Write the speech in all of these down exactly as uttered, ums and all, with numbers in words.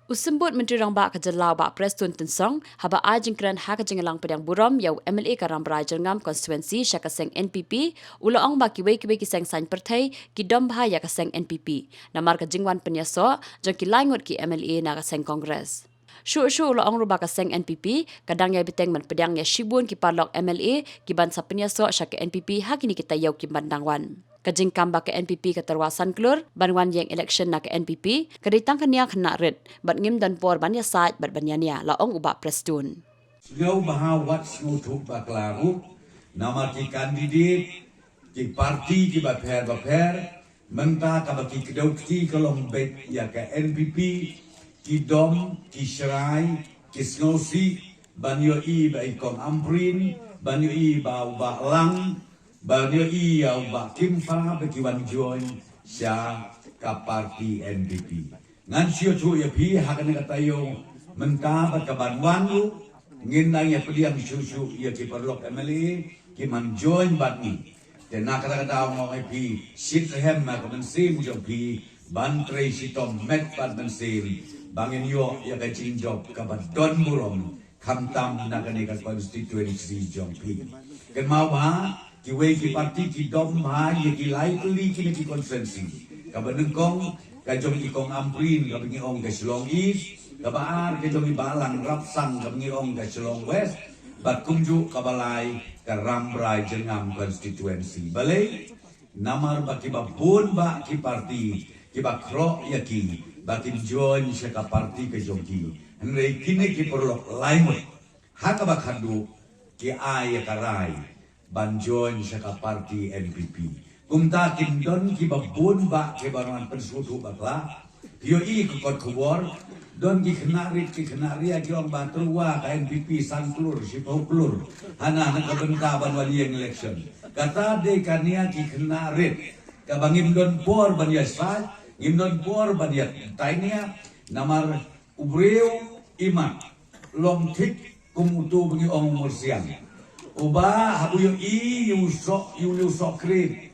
U Symbud Myntri Rangbah ka jylla u Bah Prestone Tynsong, haba ai jingkren ha ka jingïalang pdiang burom ïa u M L A ka Rambrai Jyrngam Constituency sha ka seng N P P, u la ong ba kiwei kiwei ki seng saiñ pyrthei ki dom bha ïa ka seng N P P namar ka jingwan pynïasoh jong ki lai ngut ki M L A na ka seng Congress. Shuh shuh u la ong ruh ba ka seng N P P ka dang ïai bteng ban pdiang ïa shibun ki paralok M L A ki ban sa pynïasoh sha ka N P P ha kine ki taïew ki ban dang wan. Ka jingkam ba ka N P P ka tyrwa san klur ban wan ïeng election na ka N P P ka dei tang ka nia khynnah rit bad ngim don por ban ïasaid bad ban ïania, la ong u Bah Prestone. Sngewbha wat sngewthuh bakla ruh namar ki candidate, ki parti kiba pher ba pher. Mynta kaba ki kdew kti ka long beit ïa ka N P P, ki dom, ki shrai, ki sngewsih ban ïohi ba i Kong Ampareen, ban ïohi ba u Bah Lang, ban ïohi ïa u Bah Kynpha ba ki wan join sha ka parti N P P. Ngan shu ïathuh ïa phi ha kane ka taïew mynta bad ka ban wan ruh ngin nang ïa pdiang shuh shuh ïa ki paralok M L A ki man join bad ngi. Te na kata ka daw nga ong ïa phi, shit rhem ha ka mynsiem jong phi ban trei shitom met bad mynsiem ba ngin ïoh ïa ka jingjop kaba don burom khamtam na kane ka constituency jong phi. Kynmaw ba kiwei ki parti ki dom bha ïa ki lai tylli kine ki constituency. Kaba nyngkong ka jong i Kong Ampareen kaba ngi ong ka Shillong East, kaba ar ka jong i Bah Lang Rapsang kaba ngi ong ka Shillong West, bad kumjuh kaba lai ka Rambrai Jyrngam constituency. Balei? Namar ba kiba bun bah ki parti kiba khroh ïa ki ba kin join sha ka parti ka jong ki. Hynrei kine ki paralok lai ngut ha kaba khadduh ki ai ïa ka rai ban join sha ka parti N P P. Kumta kin don kiba bun bah kiba ngan pynsngewthuh bakla. Phi ïohi ka kot khubor don ki khynnah rit ki khynnah ria ki ong ba tyrwa ka N P P san klur shiphew klur hana na ka bynta ban wan ïeng election. Kata dei ka nia ki khynnah rit kaba ngim don por ban ïasaid, ngim don por ban ïatainia. Namar u briew imat long thik kum uto ba ngi ong u mursiang. Uba haba u ïohi ïa u soh, ïa u soh krit,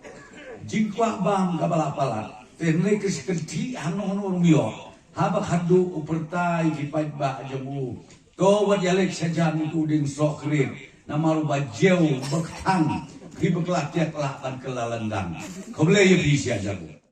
jingkwah bam kaba la palat. Te hynrei ka shi kynthih hangno hangno ruh ym ïoh. Haba khadduh u pyrta ïa ki paidbah jong u, to wat ïaleit shajan uto u dieng soh krit. Namar uba jew uba kthang, phi bakla tiak lah ban kylla lyndang. Khublei ïa phi sha jagu.